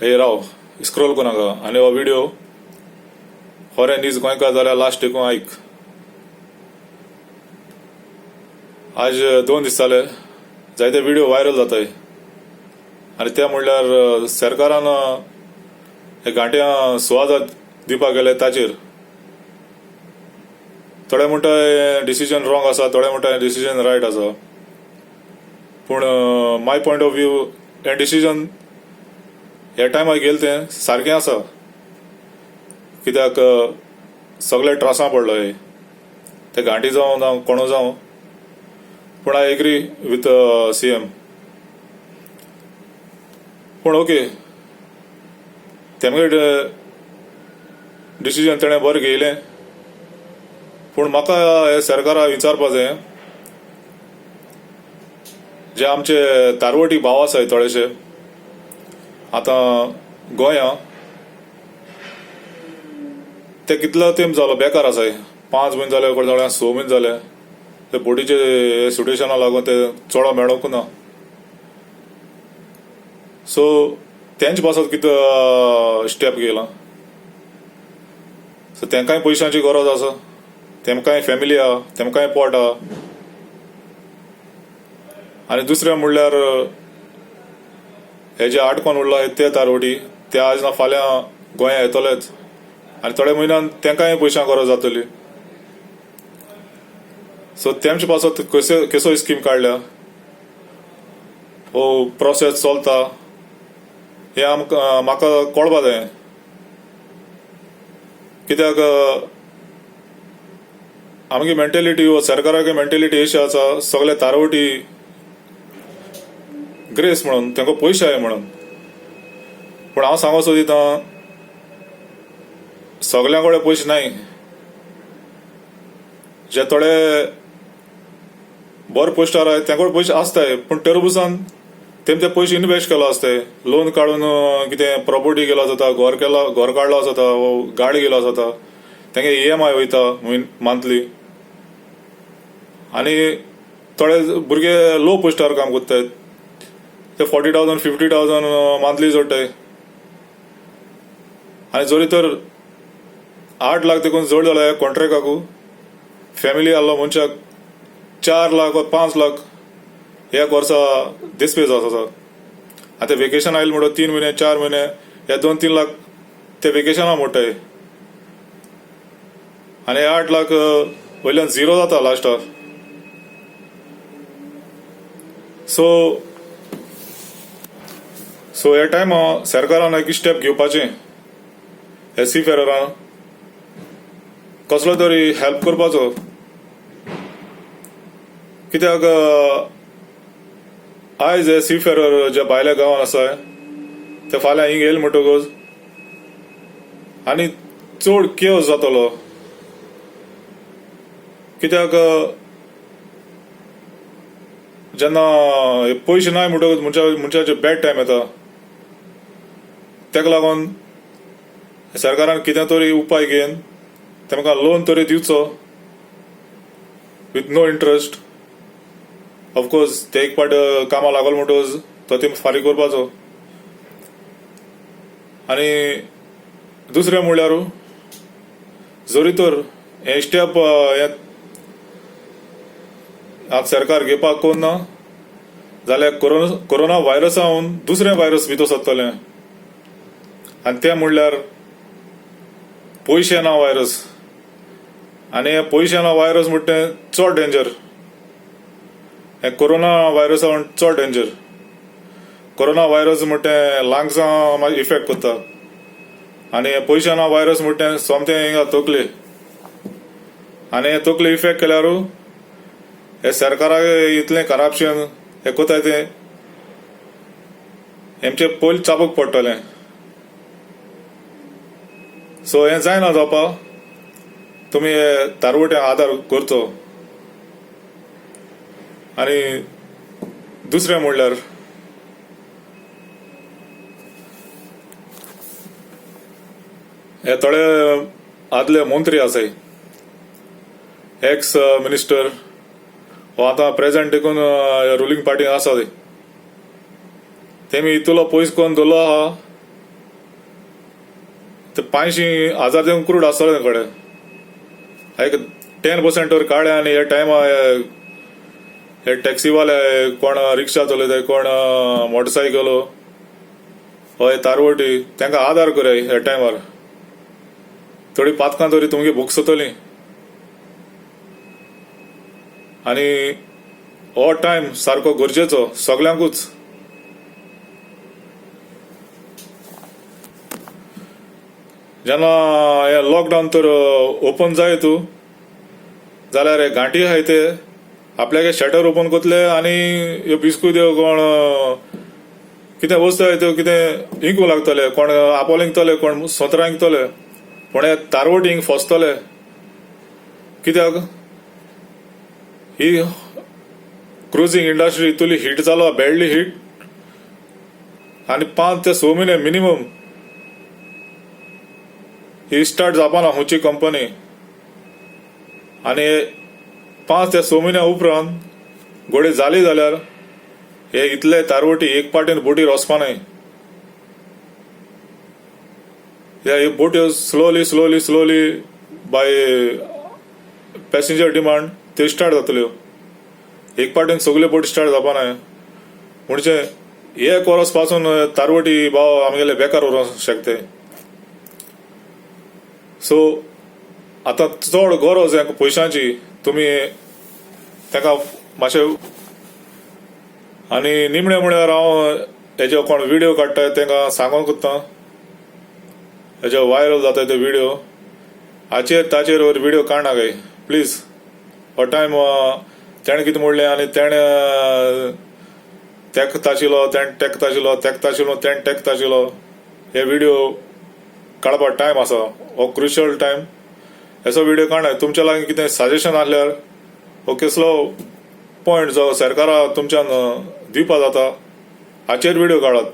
हे राव स्क्रोल करूं नाका आनी हो व्हिडिओ खरें नीज गोंयकार जाल्यार लास्ट देखून आयक. आज 2 दीस जाले जायते व्हिडिओ व्हायरल जाताय आनी ते म्हणल्यार सरकारान हे घांट्या सुवात दिवपाक गेले ताचेर थोडे म्हणटा डिसिजन रॉंग आसा, थोडे म्हणटा डिसिजन रायट आसा. पूण my point of view हें डिसिजन ह्या टायमार गेले तें सारकें आसा, कित्याक सगळे त्रासां पडलो हे ते घांटी जावं ना कोणू जावं. पूण I agree with CM. पूण ओके तेमगे डिसिजन तेणें बरें घेयलें. पूण म्हाका हे सरकाराक विचारपा जाय, जे आमचे तारवटी भाव आसाय थोडेशे आतां गोंया ते कितलो तेंप जालो बेकार आसाय, 5 म्हयने जाले, कोण 6 म्हयने जाले, ते बोटीचे सिट्युएशना लागून ते चोडो मेळोंक ना. सो तेंचे पासत कितें स्टेप घेयला, सो तेंकांय पयशांची गरज आसा, तेमकांय फॅमिली आहा, तेमकांय पोट आहा. आनी दुसरें म्हणल्यार हे जे आटकोन उरला ते तारवटी ते आज ना फाल्यां गोंया येतलेच आनी थोड्या म्हयन्यान तेंकांय पयशां गरज जातली. सो तेमचे पासत कसो स्कीम काडल्या, हो प्रोसेस चलता हें आमकां म्हाका कळपा जाय. कित्याक आमगे मेंटेलिटी वो सरकारागे मेंटेलिटी अशी आसा, सगळे तारवटी ग्रेस म्हणून तांकां पयशे आहे म्हणून. पूण हांव सांगो सोदिता सगळ्यां कडेन पयशे नाय, जे थोडे बरे पोस्टार आहाय तेंकडे पयशे आसताय, पूण टेरबुसान तेम ते पयशे इनवेस्ट केलो आसताय, लोन काडून कितें प्रॉपर्टी केलो आसता, घर केलो, घर काडलो आसता, गाडी गेलो आसता, तेंगे EMI वयता मंथली. आनी थोडे भुरगे लो पोस्टार काम करताय, ते 40,000 50,000 मंथली जोडटाय. आनी जरी तर 8 लाख देखून जोड जाल्यार कॉन्ट्रॅक्टाकू फॅमिली आहलो मनशाक 4 लाख वा 5 लाख ह्या वर्सा दिसपेज आसा. आतां वेकेशन आयलें म्हणटकीर 3 म्हयने 4 म्हयने ह्या 2-3 लाख ते वेकेशना मोडटाय आनी 8 लाख वयल्यान झिरो जाता लास्टाक. सो सो ह्या टायमा सरकारान एक स्टेप घेवपाचें, हे सी फेररान कसलो तरी हेल्प करपाचो. कित्याक आयज हे सी फेरर जे भायल्या गांवान आसा ते फाल्यां हिंग येयले म्हणटकच आनी चड केवस जातलो. कित्याक जेन्ना पयशे नाय म्हणटकच मनशाचे बॅड टायम येता. ताका लागून सरकारान कितें तरी उपाय घेवन तेमकां लोन तरी दिवचो with no interest. Of course ते एक पाट कामां लागल म्हणटकच तो ते फारीक करपाचो. आनी दुसरें म्हणल्यार जरी तर हें स्टेप हें आतां सरकार घेवपाक कोण ना जाल्यार कोरोना व्हायरसावन दुसरें व्हायरस भितर सरतलें आनी तें म्हणल्यार पयशे ना व्हायरस. आनी हे पयशे ना व्हायरस म्हणटा तें चड डेंजर, हे कोरोना व्हायरसावन चड डेंजर. कोरोना व्हायरस म्हणटा तें लंग्सां मागीर इफेक्ट करता आनी पयशे ना व्हायरस म्हणटा तें सोमतें हिंगा तकले, आनी हे तकले इफेक्ट केल्यार हे सरकाराक इतलें करप्शन हे कोताय तें हेमचे पयलीं चाबूक पडटलें. सो हें जायना जावपा, तुमी हे तारवटे आदार करचो. आनी दुसरें म्हणल्यार हे थोडे आदले मंत्री आसाय, एक्स मिनिस्टर हो आतां प्रेजेंट देखून रुलींग पार्टी आसा, तेमी इतलो पयस करून दवरलो आहा ते 500,000 देवन क्रूड आसतले कडेन एक 10% वर काडले आनी हे टायमा हे टॅक्सीवाले कोण रिक्षा चलयता, कोण मोटरसायकलो, हय तारवटी, तांकां आदार कराय ह्या टायमार. थोडी पातकां तरी तुमगे भोगसतली. आनी हो टायम सारको गरजेचो सगल्यांकूच. जेन्ना हे लॉकडावन तर ओपन जाय तूं जाल्यार हे गांठी आहाय ते आपल्यागे शटर ओपन करतले आनी ह्यो बिस्कुत्यो कोण कितें वस्तू आहाय त्यो कितें इंकूंक लागतले, कोण आपोल इंकतले, कोण सोंतरां इंकतले, पूण हे तारवटी इंक फसतले. कित्याक ही क्रुजींग इंडस्ट्री इतली हीट जालो, बॅडली हीट, आनी 5 ते 6 म्हयने मिनिमम ही स्टार्ट जावपाना खंयची कंपनी. आनी 5 ते 6 म्हयन्या उपरांत घोडे जाली जाल्यार हे इतले तारवटी एक पाटीन बोटीर वचपा न्हय. ह्या बोट्यो slowly slowly slowly by passenger demand त्यो स्टार्ट जातल्यो. एक पाटीन सगल्यो बोटी स्टार्ट जावपा न्हय. म्हणजे एक वर्स पासून तारवटी भाव आमगेले बेकार उरोंक शकते. सो आतां चड गरज पयशांची, तुमी ताका मातशें. आनी निमणें म्हळ्यार हांव हेजे कोण व्हिडियो काडटा तांकां सांगोंक कोत्ता, हेजे व्हायरल जाता ते व्हिडियो हाचेर ताचेर व्हिडियो काडनाकाय प्लीज. हो टायम तेणें कितें म्हणलें आनी तेणें तेक ताशिलो, तेणें टेक ताशिलो, तेक ताशिलो, तेणें टेक ताशिलो, हे व्हिडियो काडपा टायम आसा, हो क्रुशियल टायम. असो व्हिडियो काडनाय. तुमच्या लागीं कितें सजेशन आसल्यार हो कसलो पॉयंट जो सरकारा तुमच्यान दिवपा जाता हाचेर व्हिडियो काडात.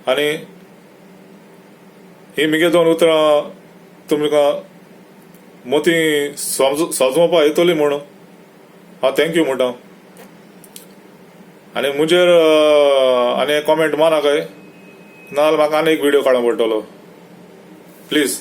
आनी ही म्हगे 2 उतरां तुमकां मोती समजोवपा येतली म्हूण हांव thank you म्हणटा. आनी म्हजेर आनी कॉमेंट मारनाकाय, नाजाल्यार म्हाका आनी एक व्हिडियो काडूंक पडटलो. प्लीज.